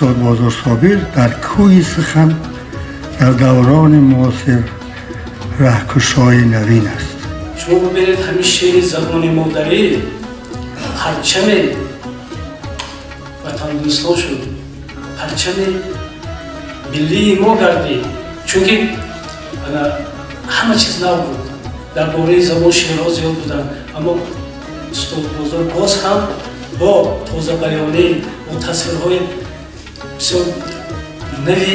Бозор Собир дар кӯҳи сухан дар даврони муосир раҳкушои навин аст. Шумо бубинед, ҳамин шеъри забони модарӣ парчами ватандӯстҳо шуд, парчами миллии мо гардид, чунки ҳама чиз нав буд. Дар бораи забон шеърҳо зиёд буданд, аммо устод Бозор боз ҳам бо тозабаёнӣ, бо тасвирҳои бисёр нави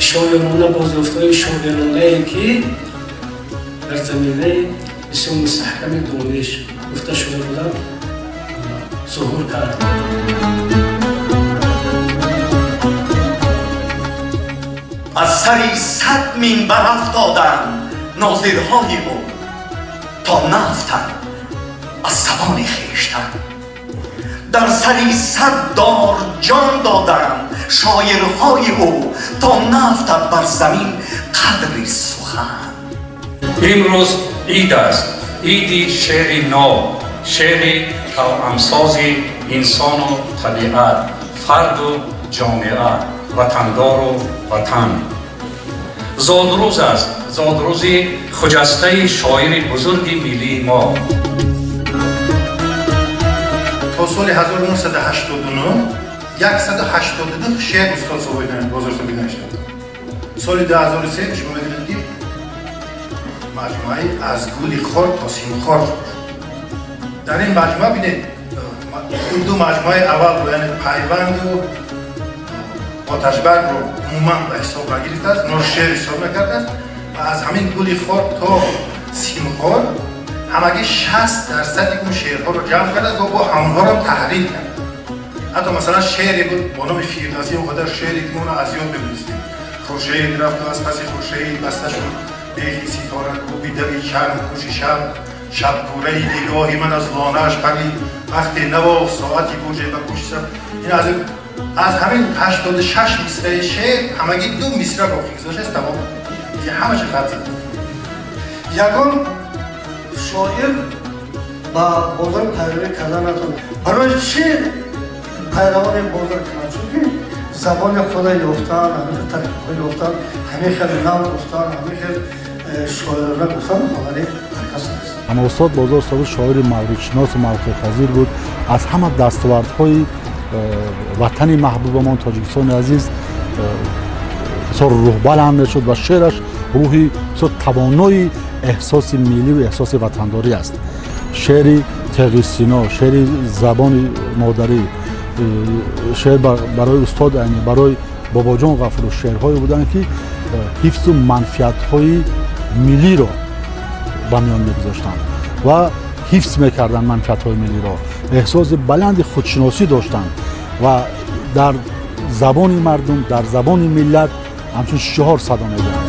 шоирона, бозёфтҳои шоиронае, ки дар заминаи бисёр мустаҳками дониш гуфта шуда буданд, зуҳур кард. Аз сари 100 минбар афтоданд нозирҳои ӯ, то нафтанд аз забони хештан. Дар сари 100 дор ҷон доданд шоирҳои ӯ, то нафтад бар замин қадри сухан. Имрӯз ид аст, иди шеъри нав, шеъри тавъамсози инсону табиат, фарду ҷомеа, ватандору ватан. Зодрӯз аст, зодрӯзи хуҷастаи шоири бузурги миллии мо. То соли 1989 182 шеър устод Бозор Собир навишта. Соли 2003 шумо медонед, ки маҷмӯаи «Аз гули хор то симхор». Дар ин маҷмӯа, бинед, ин ду маҷмӯаи аввалро, яъне «Пайванду» «Оташбаргро», умуман ба ҳисоб нагирифтааст, онро шеър ҳисоб накардааст ва аз ҳамин «Гули хор то симхор» ҳамагӣ 60% он шеърҳоро ҷамъ кардааст ва бо ҳамонҳоро таҳрир кард. Ҳатто масалан шеъре буд бо номи «Фирдавсӣ», он қадар шеъре ки мо онро аз ёд медонистем. Хуршед рафту аз паси хуршед баста шуд бехи ситора кӯби дави чарм кӯши шаб, шабкӯраи нигоҳи ман аз лонааш парид, вақте навохт соати бурҷе ба гӯши саб. Ин аз ҳамин 86 мисраи шеър ҳамагӣ 2 мисра боқӣ гузоштааст, тамом, ҳамаша хат зад. Ягон шоир ба Бозор пайравӣ карда натавонад. Барои чӣ пайравони Бозор кунанд? Чунки забони худа ёфтан, ҳамин хел тариқаҳо ёфтан, ҳамин хел нав гуфтан, ҳамин хел шоирона гуфтан хабари ҳар кас нест. Аммо устод Бозор Собир шоири мавридшиносу мавқеъпазир буд. Аз ҳама дастовардҳои ватани маҳбубамон Тоҷикистони азиз бисёр рӯҳбаланд мешуд ва шеъраш рӯҳи бисёр тавонои эҳсоси миллӣ ва эҳсоси ватандорӣ аст. Шеъри «Теғи Сино», шеъри забони модарӣ, шеър барои устод Айнӣ, барои Бобоҷон Ғафуров шеърҳое буданд, ки ҳифзу манфиатҳои миллиро ба миён мегузоштанд ва ҳифз мекарданд манфиатҳои миллиро, эҳсоси баланди худшиносӣ доштанд ва дар забони мардум, дар забони миллат ҳамчун шиор садо медиҳанд.